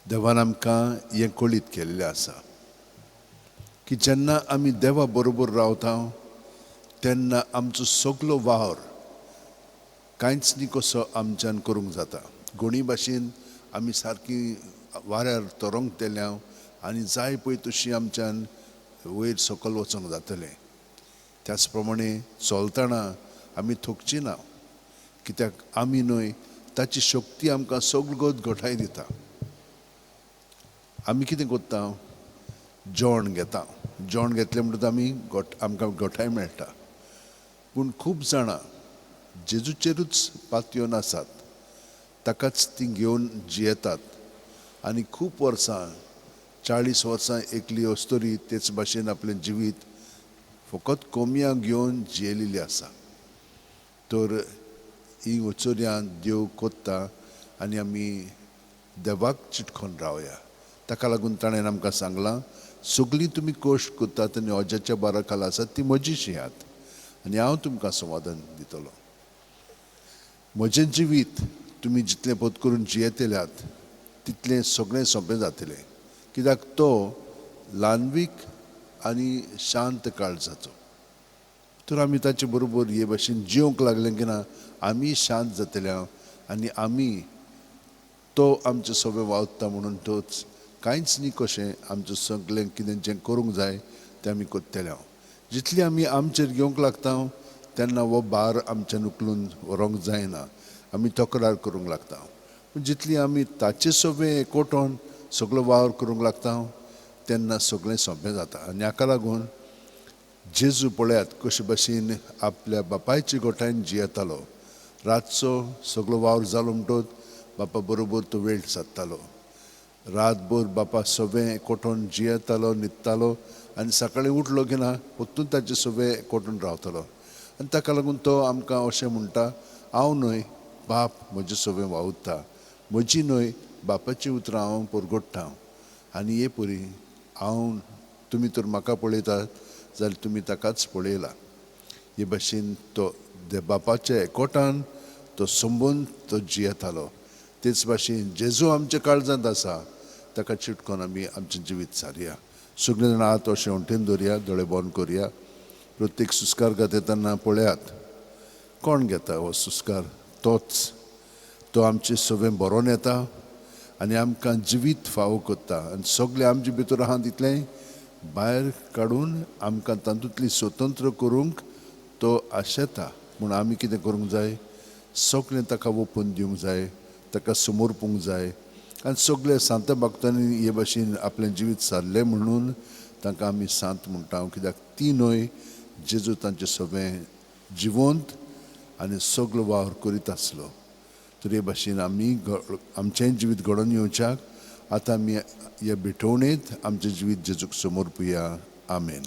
देवान आमकां हें कळीत केल्लें आसा की जेन्ना आमी देवा बरोबर रावता तेन्ना आमचो सगलो वावर कांयच न्ही कसो आमच्यान करूंक जाता. गोणी भाशेन आमी सारकी वाऱ्यार तरोंगतल्या आनी जाय पळय तशी आमच्यान वयर सकयल वचोंक जातलें. त्याच प्रमाणे चलतना आमी थकची ना, कित्याक आमी न्हय ताची शक्ती आमकां सगळो घटाय दिता. आमी कितें करता, जेवण घेता, जेवण घेतलें म्हणटकच आमी आमकां घटाय मेळटा. पूण खूब जाणां जेजूचेरूच पातयेवन आसात, ताकाच तीं घेवन जियेतात आनी खूब वर्सां, 40 वर्सां एकली अस्तुरी तेच भाशेन आपलें जिवीत फकत कोमयां घेवन जियेलेली आसा. तर ही उचोर्यां देव कोत्ता आनी आमी देवाक चिटकोन रावया. ताका लागून ताणें आमकां सांगलां, सगळीं तुमी कश्ट करतात आनी अजाच्या बारा खाला आसात ती म्हजी शियात आनी हांव तुमकां समाधान दितलो. म्हजें जिवीत तुमी जितलें पत करून जियेतल्यात तितलें सगळें सोंपें जातलें, कित्याक तो ल्हानवीक आनी शांत काळजाचो. तर आमी ताचे बरोबर हे भाशेन जिवंक लागले की ना आमी शांत जातले आनी आमी तो आमचे सगळें वावता म्हणून तोच कांयच न्ही कशें आमचें सगळें कितें जें करूंक जाय तें आमी करतले. जितली आमी आमचेर घेवंक लागता तेन्ना हो भार आमच्यान उखलून व्हरूंक जायना, आमी तक्रार करूंक लागता. पूण जितली आमी ताचे सगळें एकवटोन सगळो वावर करूंक लागता तेन्ना सगळें सोंपें जाता. आनी हाका लागून जेजू पळयात कशे भाशेन आपल्या बापायचे गोठायन जियेतालो. रातचो सगळो वावर जालो म्हणटकच बापा बरोबर तो वेळ सादतालो. रातभर बापा सगळें एकवटोन जियेतालो, न्हिदतालो आनी सकाळीं उठलो की ना परतून ताचे सगळें एकवटून रावतालो. आनी ताका लागून तो आमकां अशें म्हणटा, हांव न्हय बाप म्हजें सगळें वावुरता, म्हजी न्हय बापाचीं उतरां हांव परगट्टा. आनी हे परी हांव तुमी तर म्हाका पळयतात जाल्यार तुमी ताकाच पळयला. हे भाशेन तो बापाच्या एकवटान तो संबंद तो जियेतालो. तेच भाशेन जेजू आमच्या काळजांत आसा ताका चिटकोन आमी आमचें जिवीत सारया. सगळीं जाणां हात अशें वटेन दवरया, दोळे बंद करया. प्रत्येक सुस्कार घेता तेन्ना पळयात कोण घेता हो सुस्कार, तोच तो आमचें सगळें बरोवन येता आनी आमकां जिवीत फावो करता आनी सगळें आमचे भितर आहा तितलें भायर काडून आमकां तातूंतली स्वतंत्र करूंक तो आशेता. पूण आमी कितें करूंक जाय, सगळें ताका ओपून दिवंक जाय, ताका समर्पूंक जाय. आनी सगळे सांत भक्तांनी हे भाशेन आपलें जिवीत सारलें म्हणून तांकां आमी सांत म्हणटा, कित्याक ती न्हय जेजू तांचें सगळें जिवंत आनी सगळो वावर करीत आसलो. तर हे भाशेन आमी आमचें जिवीत घडोवन येवच्याक आतां आमी ह्या भेटवणेंत आमचें जिवीत जेजूक समर्पुया. आमेन.